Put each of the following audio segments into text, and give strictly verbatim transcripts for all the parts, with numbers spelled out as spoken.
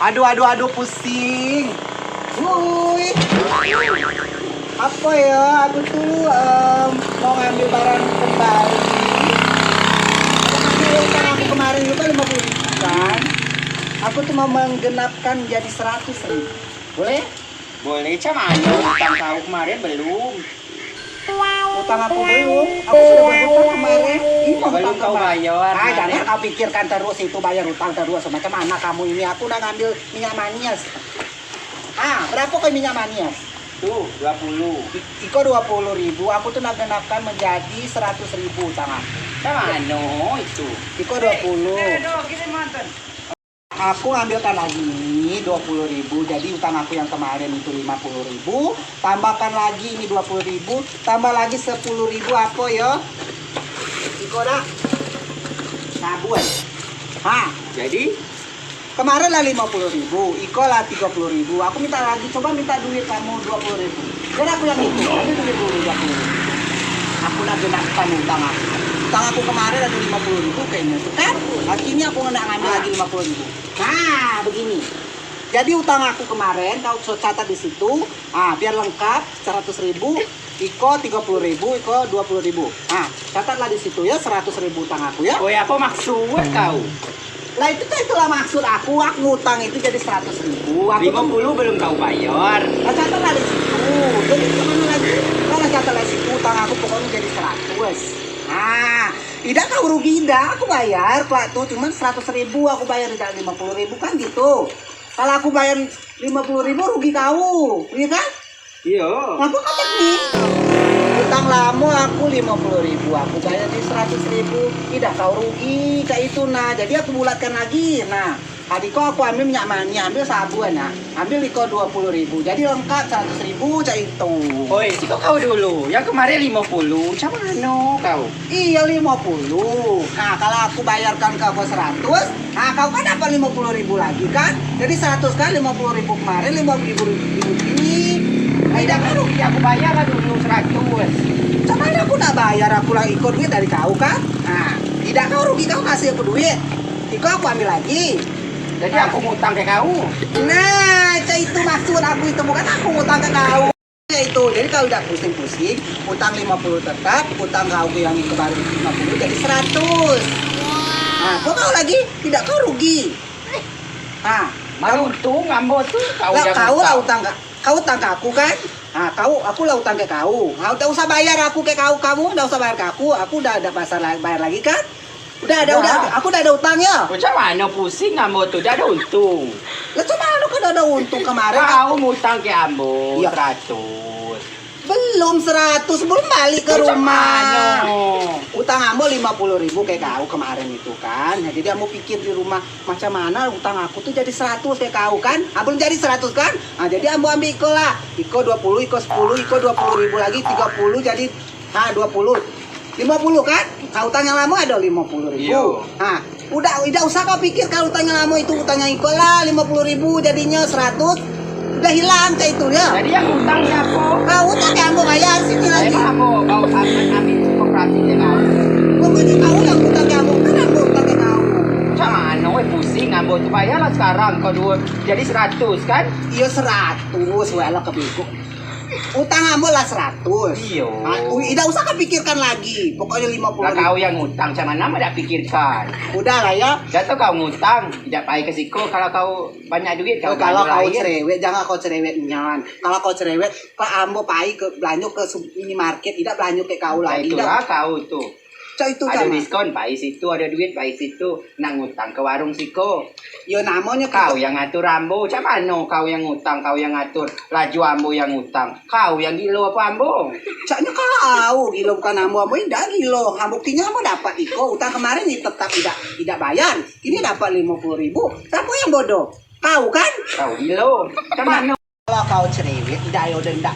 Aduh, aduh, aduh, pusing. Woi. Apa ya? Aku tu, em, mau ngambil barang kembali. Aku kasih utang aku kemarin juga lima puluh ribu kan. Aku tu mau menggenapkan jadi seratus ribu. Boleh? Boleh, cak mano utang kau kemarin belum? Utang aku belum. Aku sudah berhutang kemarin. Ini utang kemarin. Belum kau bayar, ah, jangan kau pikirkan terus itu, bayar utang terus. Macam mana kamu ini? Aku udah ngambil minyak manis. Ah, berapa kau minyak manis? Tuh, dua puluh. I- iko dua puluh ribu, aku tu nak genapkan menjadi seratus ribu utang aku. Macam mano itu? Iko dua puluh. Aku ambilkan lagi ni dua puluh ribu, jadi utang aku yang kemarin itu lima puluh ribu, tambahkan lagi ini dua puluh ribu, tambah lagi sepuluh ribu apa ya? Iko dah. Sabun. Ha, jadi kemarin lah lima puluh ribu, iko lah tiga puluh ribu. Aku minta lagi, coba minta duit kamu dua puluh ribu. Biar aku yang hitung, ambil duit dulu dua puluh ribu. Aku nak genapkan utang aku. Utang aku kemarin ada lima puluh ribu kayaknya tu kan. Akhirnya aku nak ngambil lagi lima puluh ribu. Nah, begini. Jadi utang aku kemarin, kau catat di situ, ah, biar lengkap, seratus ribu, iko tiga puluh ribu, iko dua puluh ribu. Ah, catatlah di situ ya, seratus ribu utang aku ya. Oi, apa maksud kau? Lah itu kan itulah maksud aku, aku ngutang itu jadi seratus ribu. Aku lima puluh belum kau bayar. Lah catatlah di situ. Jadi kemana lagi? Kalau catatlah di situ, utang aku pokoknya jadi seratus. Nah, tidak kau rugi, tidak. Aku bayar, Pak, tuh. Cuman seratus ribu aku bayar, tidak lima puluh ribu kan gitu. Kalau aku bayar lima puluh ribu, rugi kau. Iya kan? Iya. Ngapa kau ni? Utang lama aku lima puluh ribu, aku bayar di seratus ribu. Tidak kau rugi, cak itu, nah. Jadi aku bulatkan lagi, nah. Tadi ko aku ambil minyak manih, ambil sabun, nah. Ambil iko dua puluh ribu, jadi lengkap seratus ribu cak itu. Oi, siko kau dulu. Yang kemarin lima puluh, cak mano kau? Iya, lima puluh. Nah, kalau aku bayarkan ke kau seratus, nah, kau kan dapat lima puluh ribu lagi kan? Jadi seratus kan, lima puluh ribu kemarin, lima puluh ribu ini. Nah, tidak kan rugi aku bayar lah dulu seratus. Cak mano aku nak bayar, aku lah iko duit dari kau kan? Nah, tidak kau rugi, kau kasih aku duit. Iko aku ambil lagi. Jadi aku ngutang ke kau. Nah, cak itu maksud aku itu, bukan aku ngutang ke kau. Cak itu, jadi kau tidak pusing-pusing, utang lima puluh tetap, utang kau yang itu baru lima puluh jadi seratus. Nah, kok kau lagi? Tidak, kau rugi. Nah, mano untung ambo tu, kau lah, yang kau lah utang. Utang ke, kau utang ke aku kan? Nah, kau, aku lah utang ke kau. Nah, tidak usah bayar aku ke kau, kamu tidak usah bayar ke aku, aku udah ada pasal la-, bayar lagi kan? Udah ada, udah, udah. Aku udah ada utang ya. Macam mana pusing ambo tu? Dah ada untung. Lah, macam mana kau dah ada untung kemarin? Kau ngutang ke ambo seratus. Belum seratus, belum balik ke rumah. Macam mana? Utang ambo lima puluh ribu ke kau kemarin itu kan. Nah, jadi ambo pikir di rumah, macam mana utang aku tu jadi seratus ke kau kan? Ah, belum jadi seratus kan? Ah, jadi ambo ambil iko lah. Iko dua puluh, iko sepuluh, iko dua puluh ribu lagi, tiga puluh jadi Ha, dua puluh. Lima puluh kan? Ha, utang yang lama ada lima puluh ribu. Iyo. Ha, udah, tidak usah kau pikirkan utang yang lama itu, utang yang iko lah, lima puluh ribu jadinya seratus. Udah hilang cak itu ya. Jadi yang utang siapa? Ha, utang yang ambo bayar sini lagi. Emang ambo, kau ambil, ambil koperasi dengan. Pokoknya kau yang utang yang ambo, kan ambo utang yang kau. Macam mana, weh, pusing ambo tu, bayarlah sekarang kau dua, jadi seratus kan? Iya, seratus, weh, lah kebego. Utang ambo lah seratus. Iyo. Ha, u-, tidak usah kau pikirkan lagi. Pokoknya lima puluh ribu. Lah kau yang ngutang, macam mana ambo dak pikirkan? Udah lah ya. Dah tu kau ngutang, tidak pai ke siko kalau kau banyak duit, kau. Oh, kalau kau cerewet, jangan kau cerewet nian. Kalau kau cerewet, kau ambo pai ke belanjo ke su-, minimarket, tidak belanjo ke kau lagi. Itulah kau tu. Cak itu, ado diskon, pai situ, ado duit, pai situ. Nak ngutang ke warung siko. Yo, namonyo kau yang ngatur ambo. Cak mano kau yang ngutang, kau yang ngatur? Laju ambo yang ngutang. Kau yang gilo apa ambo? Caknyo kau gilo, bukan ambo. Ambo indak gilo. Ha, buktinyo ambo dapat iko. Utang kemarin ni tetap tidak, tidak bayar. Kini dapat lima puluh ribu. Siapa yang bodoh? Kau kan? Kau gilo. Cak mano? Kalau kau cerewet, tidak, ayo, udah ndak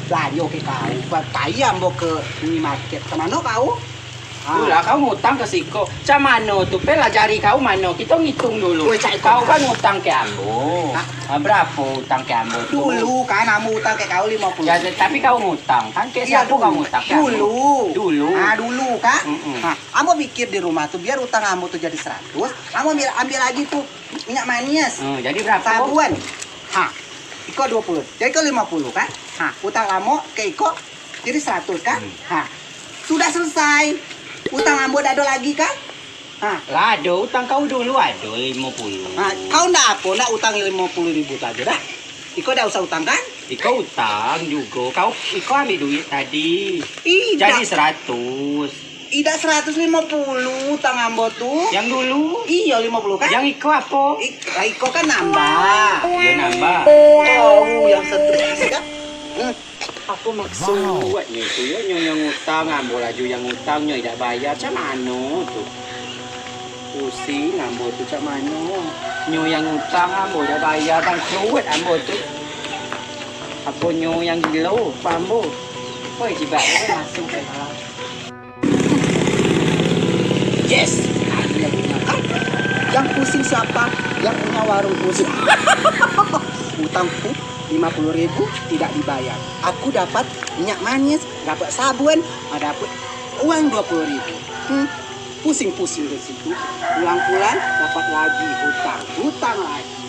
belanjo ke kau. Ba-, pai ambo ke minimarket. Ke mano kau? Itulah, kau ngutang ka siko. Cak mano tu, Pel, lah jari kau mano? Kito ngitung dulu. Weh, cak iko. Kau kan ngutang ka ambo. Hah? Ah, barapo utang ka ambo tu? Dulu kan, ambo utang ka kau limo puluh. Ya, tapi kau ngutang kan? Ka siapo kau ngutang ka ambo? Dulu. Dulu. Ah, dulu kan? Mm-mm. Nah, ambo pikir di rumah tu, biar utang ambo tu jadi saratus, ambo ambil, ambil lagi tu minyak manis. Hmm, jadi barapo? Sabun. Ha, iko duo puluh. Jadi iko limo puluh kan? Ha, utang lamo ka iko jadi saratus kan? Hmm. Ha. Sudah selesai. Utang ambo dak ado lagi kan? Ha. Lah ado, utang kau dulu ado limo puluh. Ha, kau ndak apo, ndak utang limo puluh ribu tu ajo dah. Iko dak usah utang kan? Iko utang jugo. Kau, iko ambil duit tadi. Ih, jadi dak. Saratus. Ih, dak saratus limo puluh utang ambo tu. Yang dulu? Iyo, limo puluh kan? Yang iko apo? Ik-, lah, iko kan nambah. Iyo, nambah. Oh, yang stres kan? Hmm. Apo maksudnyo tu yo? Nyo, nyo ngutang, ambo lah juo yang ngutang, nyo indak bayar, cak mano tu? Pusing ambo tu, cak mano? Nyo yang ngutang, ambo indak bayar, bangkrut ambo tu. Apo nyo yang gilo, apo ambo? Oi, jibaik, oi, masuk ka dalam. Yes, akhirnya punya kan? Yang pusing siapa? Yang punya warung pusing. Utangku lima puluh ribu tidak dibayar. Aku dapat minyak manis, dapat sabun, ah, dapat uang dua puluh ribu. Hmm, pusing-pusing di situ. Pulang-pulang dapat lagi hutang, hutang lagi.